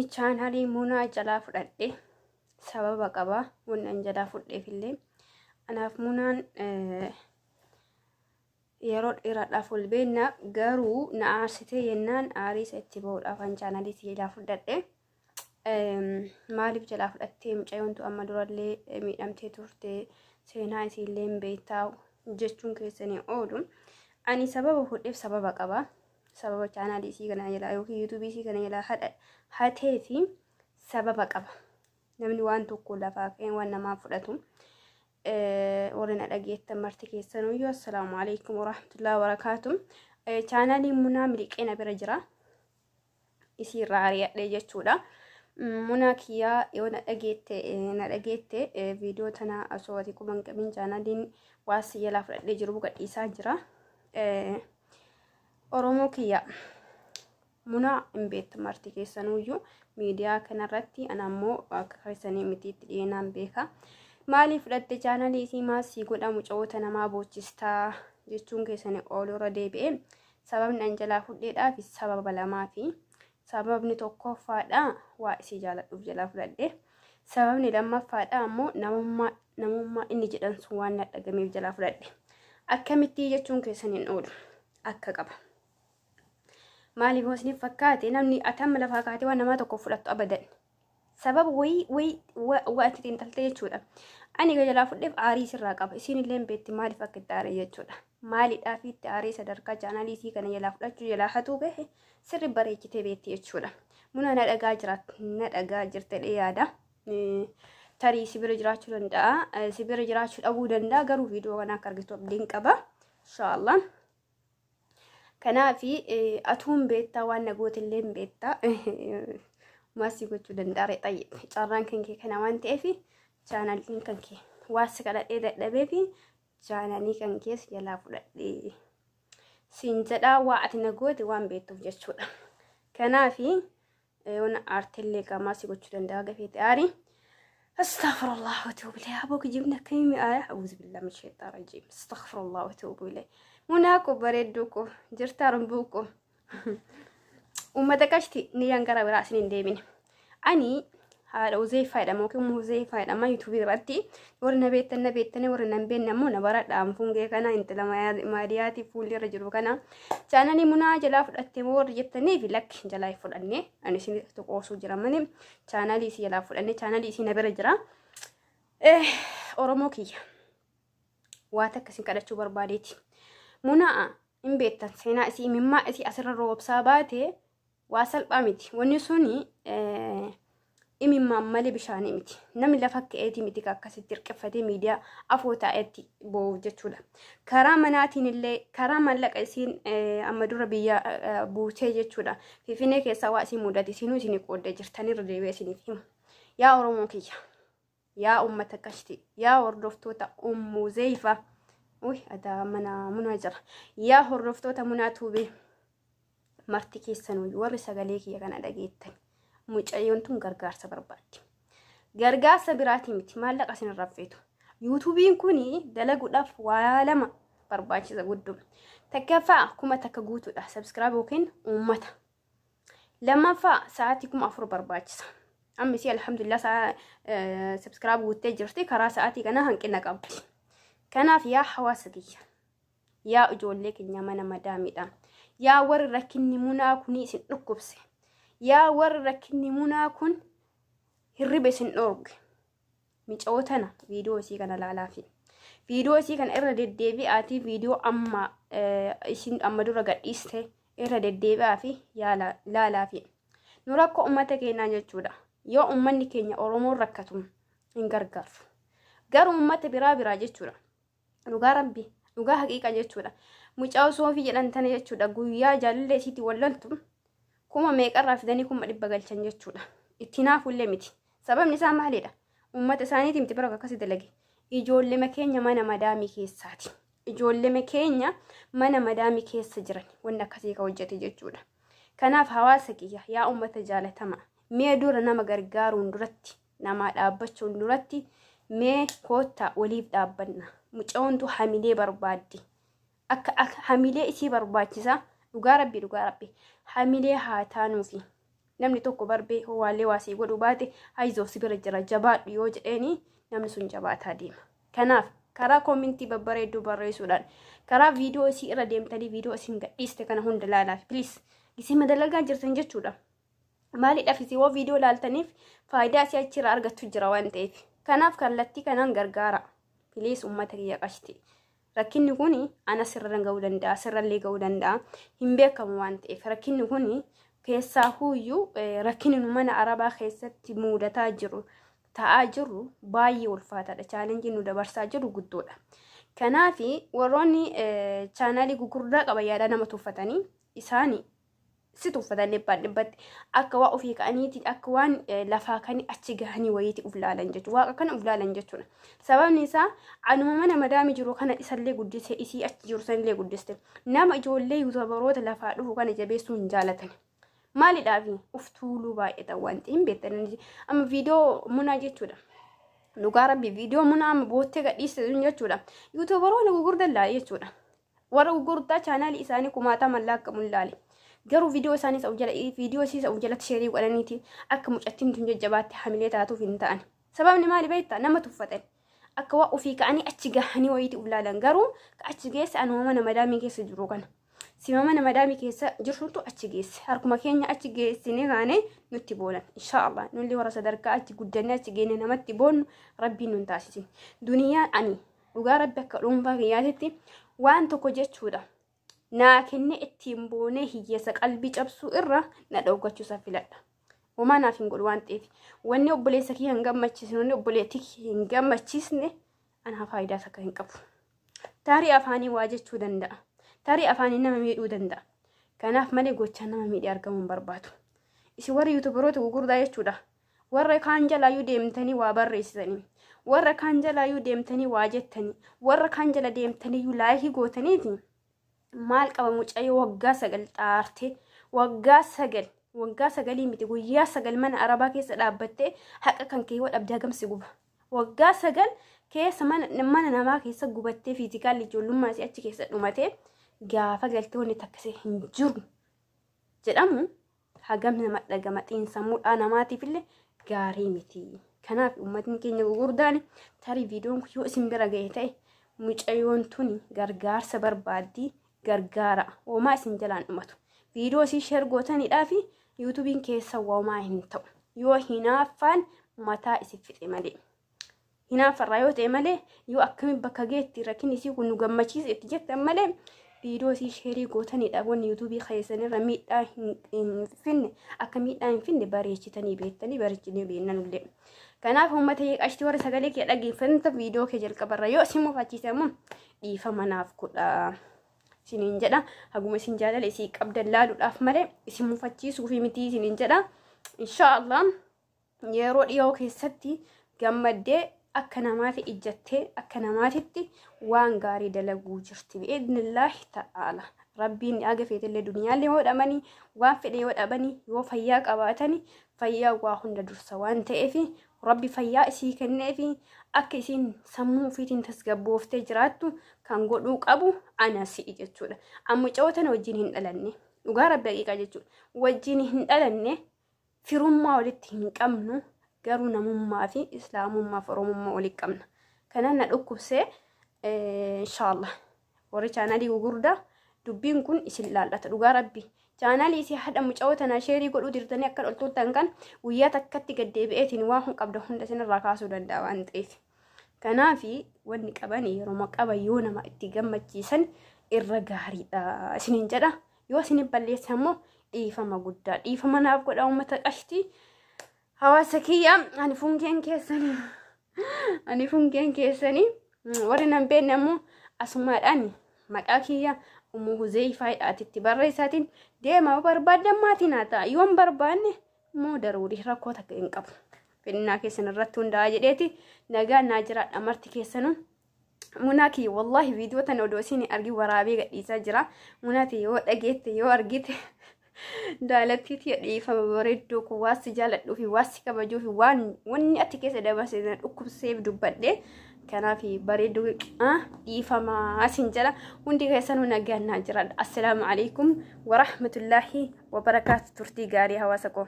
Chaanaalii Munaa jalaa fudhadhe sababa qaba. Wanni an jalaa fudheefillee anaaf Munaan yeroo dheeraadhaaf wal beekna, garuu na aarsitee yennaan aariisa itti bahuudhaaf an chaanaalii jalaa fudhadhe. Maaliif jalaa fudhattee, mucayyoontu amma durallee miidhamtee turte, seenaa isiillee hin beektaa jechuun keessanii oolu. Ani sababa fudheef sababa qaba. Sababa chaanaalii isii kana jalaa yookiin yuutuubii isii kana jalaa hatee fi sababa qaba. Namni waan tokko lafaa ka'ee waan namaa fudhatu. Warri na dhageettan marti keessanuyyuu, assalaamu alaikum warahmatullahi wabarakaatu. Chaanaaliin Munaa miliqee na bira jira. Isii irraa ari'adhee jechuudha. Munaa kiyyaa, yoo na dhageette, na dhageette, viidiyoo tana osoo ati quban qabin chaanaaliin waa si jalaa fudhadhee jiru gadhiisaa jira. Oromoo kiyya, Munaa hin beektu marti keessanuyyuu miidiyaa kanarratti, ana ammoo akka keessanii miti, itti dhiyeenaan beeka. Maaliif fudhatte chaanalii isii, maal sii godha, mucoota namaa boochistaa jechuun keessanii oolurra deebi'e. Sababni an jalaa fudheedhaaf sababa lamaa fi sababni tokkoffaadha, waa isii jaaladhuuf jalaa fudhadhe. Sababni lammaffaadha ammoo namummaa inni jedhan sun waan na dhagameef jalaa fudhadhe. Akkamittii jechuun keessan hin oolu, akka qaba. Maaliif hoo isiniif fakkaate, namni atamma lafaa kaatee waan namaa tokko fudhattu abadan. Sababa wayii wayii waa itti xiinxalte jechuudha. Ani ga jalaa fudheef aarii sirraa qaba. Isiin illee beekti maaliif akka itti aaree jechuudha. Maaliidhaaf itti aaree sadarkaa chaanaalii isii kana jalaa fudhachuu jalaa hatuu gahe sirri bareechitee beekti jechuudha. Muna na dhagaa jiraat, na dhagaa jirte yaada. Tarii si bira jiraachuu danda'a. Si bira jiraachuu dhabuu danda'a. Garuu viidiyoo kana akka argitu abdiin qaba. Inshaallah. Kanaafi atuun beektaa, waan na goote illee hin beektaa. Maasii gochuu danda'a reexayye. Carraan kan kee kana waan ta'eef, chaanaliin kan kee waa si kadhadhee dadhabee fi chaanalii kan kees jalaa fudhadhee. Siin jedhaa, waa ati na goote waan beektuuf jechuudha. Kanaafi waan aartillee qaamaa si gochuu danda'a gafeete aarii. أستغفر الله وأتوب إليه. أبوك جبنا كيمي آية، أعوذ بالله من الشيطان الرجيم، أستغفر الله وأتوب إليه. Munaako, bareedduuko, jirtaa rumbuuko? Uummata qashti, niyyaan gara biraa isin hin deebine. Ani haadha Uzeefaa jedhama yookiin Huzeefaa jedhama yuutuubii irratti. Warri na beektan na beektanii, warri na hin beekne ammoo na baradhaan fuungee kana intala maadiyaatii fuulli irra jiru kana. Chaanalii Munaa jalaa fudhattee moo warri jettanii fi, lakki, jalaa hin fudhanne. Ani isin qoosuu jira malee chaanalii isii jalaa fudhanne, chaanalii isii na bira jira. Oromoo kiyya, waa takka isin kadhachuu barbaadeeti. Munaa hin beektan, seenaa isii, imimmaa isii asirra roobsaa baate waa salphaa miti. Wanni suni imimmaan malee bishaanii miti. Namni lafa ka'eetii miti akkasitti hirqiffatee miidiyaa afoo taa'etti boo'uuf jechuudha. Karaa manaatiin illee, karaa maallaqa isiin amma dura biyya buutee jechuudha. Finfinnee keessaa waa isin mudate isinuu isinii qooddee jirtanirra deebi'ee isiniif himu. Yaa Oromoo kiyya, yaa uummata qashti, yaa hordoftoota Ummuu Zeeyifa. Uy, adaa mana Munaa jira. Yaa hordoftoota Munaa Tuubee, marti keessanuu warri sagalee kiyya kana dhageettan, mucayyoon tun gargaarsa barbaaddi. Gargaarsa biraatii miti, maallaqa isin irraa feetu. Yuutuubiin kun dalaguudhaaf waa lama barbaachisa guddoo. Takkaffaa 1000 guutuudha. Subscribe yookiin uummata. Lammaffaa sa'aatii 4000 barbaachisa. Amma isii alhamdulillah sa'a subscribe guuttee jirti, karaa sa'aatii kana hanqina qabdi. Kanaaf yaa hawaasa kiyya, yaa ijoollee keenya mana madaamiidha. Yaa warri rakkinni Munaa kun isin dhukkubse. Yaa warri rakkinni Munaa kun hirriba isin dhoorge. Micoo tana viidiyoo isii kana laalaafi. Viidiyoo isii kana irra deddeebi'aatii, viidiyoo amma isin amma dura gadhiiste irra deddeebi'aa fi laalaafi. Nu rakkoo uummata keenyaa jechuudha. Yoo uummanni keenya Oromoon rakkatu hin gargaaru. Garuu uummata biraa biraa jechuudha. Dhugaa rabbi, dhugaa haqiiqa jechuudha. Mucaa Soofii jedhan tana jechuudha. Guyyaa jaalallee isiitti walloltu kuma meeqarraa fidanii 100,000 galchan jechuudha. Itti naafullee miti. Sababni isaa maalidha? Uummata isaaniiti miti bara akkasii dalage. Ijoollema keenya mana madaamii keessaati. Ijoollema keenya mana madaamii keessa jiran wanni akkasii ka hojjete jechuudha. Kanaaf hawaasa kiyya, yaa uummata jaalatama, mee dura nama gargaaruun duratti, namaa dhaabbachuun duratti, mee koottaa waliif dhaabbanna. Mucayoontu hamilee barbaaddi. Akka hamilee isii barbaachisa. Dhugaa rabbi, dhugaa rabbi. Hamilee haa taanuufi. Namni tokko barbee howaallee waasii godhu baate, hayizoo si bira jira, jabaadhu yoo jedheeni, namni sun jabaataa deema. Kanaaf karaa koomintii babbareedduu barreessuudhaan, karaa viidiyoo isii irra deemtanii viidiyoo isin gadhiiste kana hunda ilaalaaf please. Isin madalagaa jirtan jechuudha. Maaliidhaaf isin yoo viidiyoo ilaaltaniif faayidaa isii achirraa argattu jira waan ta'eef. Kanaaf kallattii kanaan gargaara. Please, uummata kiyya qashti. Rakkinni kun ana sirra ga'uu danda'a, sirrallee ga'uu danda'a. Hin beekamu waan ta'eef rakkinni kun keessaa huyyuu rakkinni nu mana arabaa keessatti mudataa jiru, ta'aa jiru baay'ee ulfaataadha. Chaalenjiin nu dabarsaa jiru guddoodha. Kanaaf warroonni chaanaalii gugurdaa qaban yaada nama tuffatanii, isaani si tuffatan dhibbaan dhibbatti akka waa ofii ka'aniiti, akka waan lafaa kanii achi gahanii wayiiti uf laalan jechuudha. Waaqa kana uf laalan jechuudha. Sababni isaa anuma mana madaami jiru kana isallee guddise, isii achi jiru sanillee guddiste. Nama ijoollee yuutubaroota lafaa dhufu kana jabeessuu hin jaalatan. Maaliidhaaf uf tuuluu baay'atan waan ta'eef hin beektan. Amma viidiyoo munaa jechuudha. Dhugaa rabbi, viidiyoo munaa amma boottee gadhiiste sun jechuudha. Yuutubaroonni gugurdan laale jechuudha. Warra gugurdaa chaanaalii isaanii kumaataman laakkamuun laale. Garuu viidiyoo isaanii isa jala, viidiyoo isii isa jalatti sheerii godhaniiti akka mucattiin tun jajjabaatte hamilee taatuuf hin ta'an. Sababni maali beektaa? Nama tuffatan. Akka waa ofii ka'anii achi gahanii wayiiti uf laalan, garuu achi geesse anuma mana madaamii keessa jiru kana. Sima mana madaamii keessa jirtutu achi geesse. Harkuma keenya achi geessinee kaanee nutti boolan. Inshaallah nulli warra sadarkaa achi guddannee achi geenne namatti boonnu rabbiin nun taasisin. Duniyaan ani dhugaa rabbi akka dhuunfaa kiyyaatitti waan tokko jechuudha. Naa kennee ittiin boonee hiyyeessa qalbii cabsuu irra na dhooggachuusa filadha. Homaa naaf hin godhu waan ta'eef, wanni obboleessa kiyya hin gammachiisne, wanni obboleettii kiyya hin gammachiisne anaa faayidaa takka hin qabu. Tarii afaanii waa jechuu danda'a. Tarii afaanii nama miidhuu danda'a. Kanaaf malee gochaa nama miidhee argamuu hin barbaadu. Isin warri yuutubaroota gurguddaa jechuudha. Warra kaan jalaayyuu deemtanii waa barreessitanii, warra kaan jalaayyuu deemtanii waa jettanii, warra kaan jala deemtaniyyuu laayikii gootaniiti. Maal qaba mucayyoo waggaa 9 xaartee, waggaa 9, waggaa 9 miti, guyyaa 9 mana arabaa keessa dhaabbattee haqa kan kee yoo dhabdee hagamsi guba. Waggaa 9 keessa mana namaa keessa gubattee, fiizikaalli ijoollummaa isii achi keessa dhumatee, gaafa galtee wanni takkasee hin jiru jedhamu hagam nama dhagama? Xiinsammuudhaa namaatiif illee gaarii miti. Kanaaf uummatni keenya gurguddaan, tarii viidiyoon kun yoo isin bira ga'e ta'e, mucayyoon tuni gargaarsa barbaaddii, gargaara. Homaa isin jalaan dhumatu. Viidiyoo isii share gootaniidhaa fi yuutuubiin keessa homaa hin ta'u. Yoo hinaaffaan mataa isin fixe malee. Hinaaffarraa yoo ta'e malee, yoo akkamiin bakka geetti rakkinni isii kun nu gammachiise itti jettan malee, viidiyoo isii sheerii gootaniidha wanni yuutuubii keessanirra miidhaa hin finne, akka miidhaa hin finne bareechitanii beektanii, bareechinee beennanullee. Kanaaf uummata qashtii, warra sagalee kee dhaggeeffatan, viidiyoo kee jalqabarra yoo isin mufachiise immoo dhiifama naaf godha. Isiniin jedha, haguma isin jaalala isii qabdan laaluudhaaf malee isin mufachiisuu fi miti isiniin jedha. Inshaallah yeroo dhiyoo keessatti gammaddee akka namaati ijjattee akka namaatitti waan gaarii dalaguu jirti bi'idnillaahi ta'aala. Rabbiin aga feetellee duniyaallee yoo dhabanii, waan fedhe yoo dhabanii, yoo fayyaa qabaatanii, fayyaa waa hunda dursa waan ta'eef, rabbi fayyaa isii kenneefi akka isiin sammuu ofiitiin tasgabbooftee jiraattu kan godhuu qabu ana si'i jechuudha. Amma tana wajjin hin dhalanne, dhugaa rabbi haqiiqaa jechuudha. Wajjin hin dhalanne, firummaa walitti hin qabnu, garuu namummaa fi islaamummaa fi oromummaa walitti qabna. Kanaan na dhukkubsee. Inshaallah warri chaanaalii gugurdaa dubbiin kun isin laallata, dhugaa rabbi. Chaanaalii isii haadha mucawoo tanaa sheerii godhuu dirtanii akka dholtoottan kan guyyaa takkatti gaddeebi'eetiin waan hun qabda hunda isinirraa kaasuu danda'a waan ta'eef. Kanaafi wanni qaban yeroo qaban yoo nama itti gammachiisan irra gaariidha isiniin jedha. Yoo isin balleessa immoo dhiifama guddaa dhiifama naaf godha, uummata qashtii hawaasa kiyya. Ani funkeen keessanii warri nan beekne immoo asumaadhaan maqaa kiyya Ummu Huzeeyfaadhaatitti barreessaatiin deema, barbaaddan maatii naa ta'a, yoo hin barbaanne immoo daruurii rakkoo takka hin qabu. Fedhinnaa keessan irratti hundaa'a jedheeti nagaan naa jiraadha marti keessanuu. Munaa kiyya, wallaahi viidiyoo tana odoo isin argi waraabee gadhiisaa jira. Munaati, yoo dhageette, yoo argite, daalattiitii dhiifama bareedduu kun, waan si jaaladhuu fi waan si kabajuu fi waan wanni ati keessa dabarse na dhukkubseef dubbadhe. Kanaaf bareedduu dhiifama isin jedha. Hundi keessanuu nagaan naa jiraadha. Assalaamu alaikum warahmatullaahi wabarakaatu. Turtii gaarii, hawaasa koo.